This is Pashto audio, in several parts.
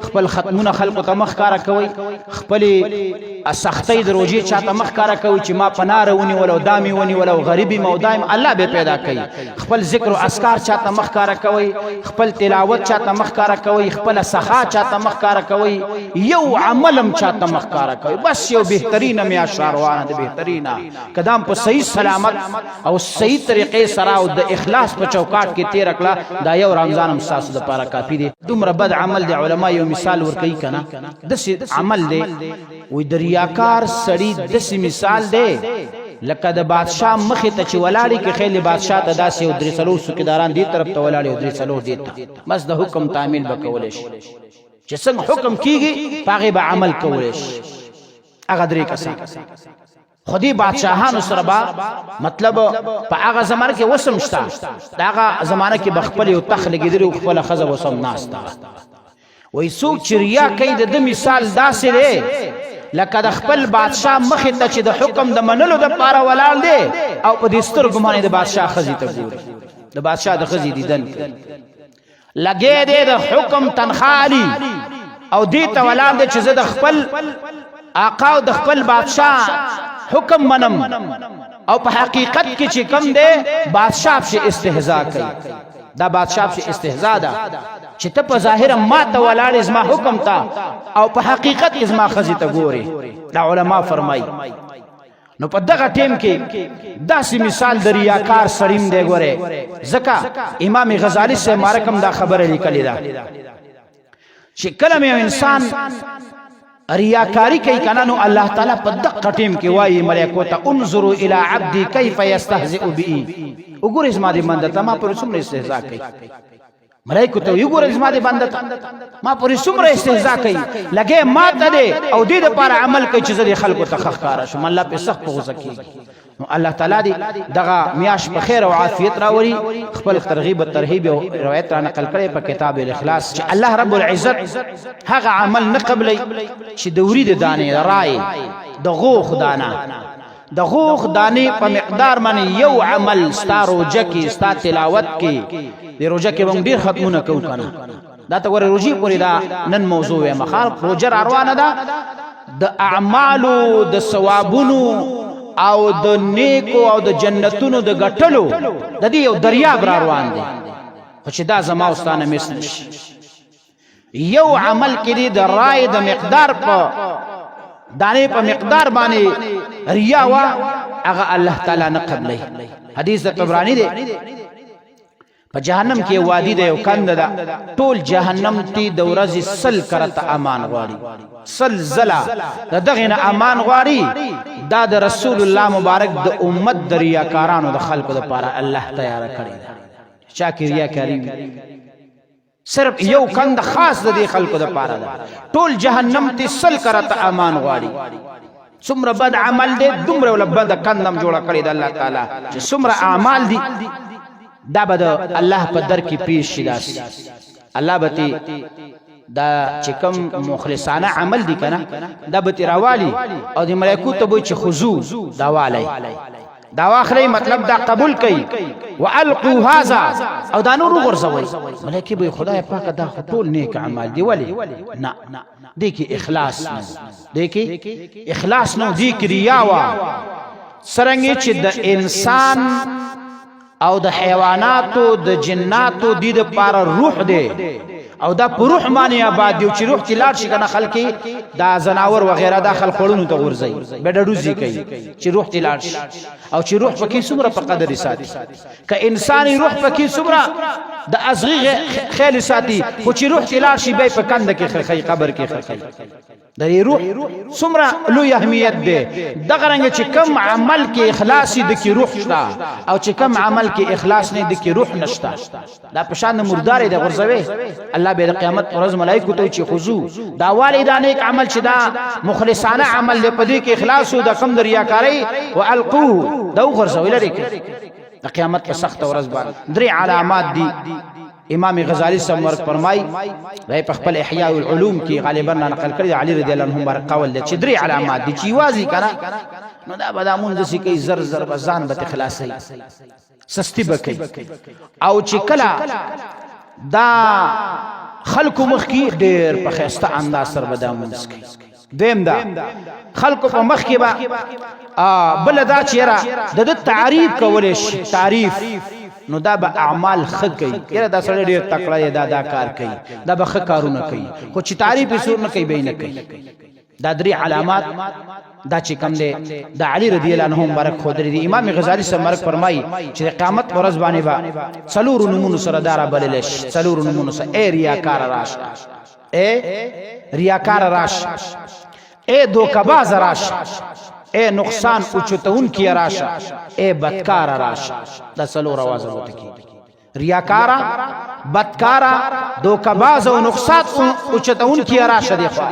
خپل ختمونه خلکو ته مخ کارا کوي، خپل سختۍ د روزي چاته مخ کارا کوي چې ما پناره ونیول او دامي ونیول او غریبي مو دایم الله به پیدا کوي. خپل ذکر او اذکار چاته مخ کارا کوي، خپل تلاوت چاته مخ کارا کوي، خپل سخا چاته مخ کارا کوي، یو عملم چاته مخ کارا کوي. بس یو بهترینه میاشت روانه ده، بهترینه کدام په صحیح سلامت او صحیح طریقې سره او د اخلاص په چوکاټ کې تیر کړه، دا یو رمضان هم تاسو د پاره کافی دی. دومره بد عمل دی، علما یو مثال ورکوي کنه، داسې عمل دی وی د ریاکار سړی داسې مثال دی لکه د بادشاه مخې ته چې ولاړی کې خیل بادشاه ته داسې او درې څلور څوکیداران دې طرف ته ولاړی او درې څلور دې ته، بس د حکم تعمیل به کولی شي، چې څنګه حکم کیږي پاغه به عمل کولی شي. هغه درې کسان خو دې بادشاهانو سره با مطلب په هغه زمانه کې وسم شته، دا هغه زمانه کې بخپل یو تخ لګیدلی او خپل خزه وسم ناسته. وای څوک چې ریا کوي د مثال داسې دی لکه د خپل بادشاه مخې ته چې د حکم د منلو د پاره ولاړ دی او په دې سترګو باندې د بادشاه خزې ته ګوري، د بادشاه د خزې دیدن کوي، لګې دی د حکم تنخوا او دې ته ولاړ دی چې زه د خپل آقا او د خپل بادشاه حکم منم، او په حقیقت کې چې کم دی بادشاه شي استهزاء کوي. دا بادشاه شي استهزاء ده چې ته په ظاهر ما ته ولاړ زما حکم ته او په حقیقت کې زما خزي ته ګوري. دا علما فرمایي. نو په دغه ټیم کې داسې مثال د ریاکار سړیم دی ګوره، ځکه امام غزالی سه مارکم دا خبره لیکلې ده چې کله یو انسان ریاکاری کوي کنه، نو الله تعالی په دغه ټیم کې وایي ملائکو ته انظروا الی عبدی کیف یستهزئ بی، وګورئ زما دې بنده ته ما پر څومره استهزاء کوي. ملائکه ته یو ګورئ زما دې بنده ته ما پرې څومره استهزاء کوي، لګې ما ته دې او دې د پاره عمل کوي چې زه دې خلکو ته ښکارا شم، الله په سخت غوسه کیږي. نو الله تعالی دې دغه میاش په خیر او عافیت راوري. خپل ترغیب او ترهیب او روایت را نقل کړي په کتاب الاخلاص چې الله رب العزت هغه عمل نه قبلي چې د ورید دانې رای د غوخ دانه د غوخ دانې په مقدار باندې یو عمل ستا روزه کې ستا تلاوت کې، د روزه کې موږ ډیر ختمونه کوو کنه، دا ته ګوره روزي پورې دا نن موضوع وي مخال روزه را روانه ده، د اعمالو د ثوابونو او د نیکو او د جنتونو د ګټلو د دې یو دریاب را روان دی، خو چې دا زما او ستا نه مس نشي. یو عمل کې دی د رای د مقدار په دانې په مقدار باندې ریا وا، هغه الله تعالی نه قبلې. حدیث د طبرانی دی، په جهنم کې وادي دی او کند ده، ټول جهنم تی د ورځې سل کرته امان غواړي، سل زلا د دغه نه امان غواړي. دا د رسول الله مبارک د امت د ریاکارانو د خلکو لپاره الله تیار کړی ده. چا کې ریاکاری صرف یو کند خاص د دې خلکو د پاره ده، ټول جهنم ته سل کرته امان غواړي. څومره بد عمل دی دومره ول بد کندم جوړ کړی د الله تعالی، چې څومره اعمال دي دا به د الله په در کې پیش شي. داس الله به دا چې کوم مخلصانه عمل دي کنه دا به راوالي او د ملائکو ته به چې خضوع دا والی دا واخلې، مطلب دا قبول کړي، والقوا هذا او دا نور غرزوي. ملائکه به خدای پاک دا ټول نیک اعمال دی ولی نه دې کې اخلاص نه، دې کې اخلاص نه، دې کې ریا وا. سرنګ چې د انسان او د حیواناتو د جناتو د د پاره روح دی او دا په روح باندې آباد دی، چې روح چې لاړ شي کنه خلکی دا زناور وغیرہ دا خلک خړونو ته غورځي به ډډوزي کوي چې روح چې لاړ شي، او چې روح پکې څومره په قدر ساتي، که انساني روح پکې څومره د ازغي خیال ساتي، خو چې روح چې لاړ شي به په کند کې خخې قبر کې خخې. د روح څومره لوی اهمیت دی. دغه رنګ چې کم عمل کې اخلاص د کې روح شته او چې کم عمل کې اخلاص نه د کې روح نشته، دا پشان مردار دی غرزوي. الله به د قیامت ورځ ملائکه ته چې خضوع دا والي دا نیک عمل چې دا مخلصانه عمل دی په دې کې اخلاص او د کم د ریاکاری والقوه دا غرزوي لري. د قیامت په سخت ورځ باندې درې علامات دي. امام غزالی سم ورک فرمای، دا په خپل احیاء العلوم کې غالبا نقل کړی، علی رضی الله عنه مبارک قول دی چې درې علامات دي چې وازي کنه نو دا به دا مونږ سي کوي زر زر بزان به خلاصي سستی بکې، او چې کله دا خلکو مخ کې ډېر په خسته انداز سره به دا مونځ کوي. دویم دا خلکو په مخ کې به بل دا چیرې د تعریف کولې شي، تعریف نو دا به اعمال ښه کوي، یره دا سړی ډیر تکړه دی، دا دا کار کوي، دا به ښه کارونه کوي، خو چې تعریف یې څوک نه کوي به یې نه کوي. دا درې علامات دا چې کم دی د علی رضی الله عنه مبارک خو درې دي. امام غزالی سره مبارک فرمایي چې قیامت ورځ باندې با څلور نمونو سره دارا بلل شي، څلور نمونو سره: اے ریاکار راشه، اے ریاکار راشه، اے دوکباز راشه، اے نقصان اوچتون کی راشه، اے بدکار راشه. دا څلور आवाज وته کیږي: ریاکارا، بدکارا، دوکباز او نقصان اوچتون کی راشه. دی خو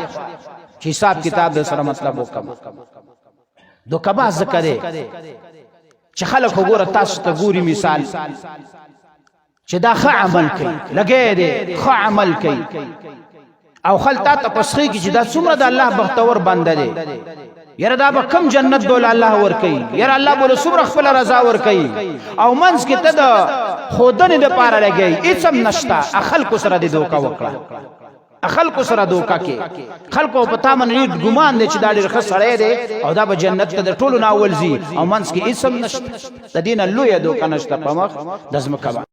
چې حساب کتاب د سره مطلب وکم. دوکباز ذکر دی چې خلک وګوره تاسو ته ګوري، مثال چې دا ښه عمل کوي، لګې دی ښه عمل کوي، او خلک تا ته پسخي کې چې دا څومره د الله بختور بنده دی، یره دا به کم جنت دول الله ور کوي، یره الله بوله څومره خپل رضا ور کوي، او منځ کې ته د خودنې د پاره لګي هیڅ هم نشتا. خلکو سره د دوکا وکړه، خلکو سره دوکا کې خلکو په تا باندې ډېر ګمان دی چې دا ډېر ښه سړی دی او دا به جنت ته د ټولو نه اول ځي، او منځ کې هیڅ هم نشته. د دین لویه دوکه نشته په مخ د ځمکه.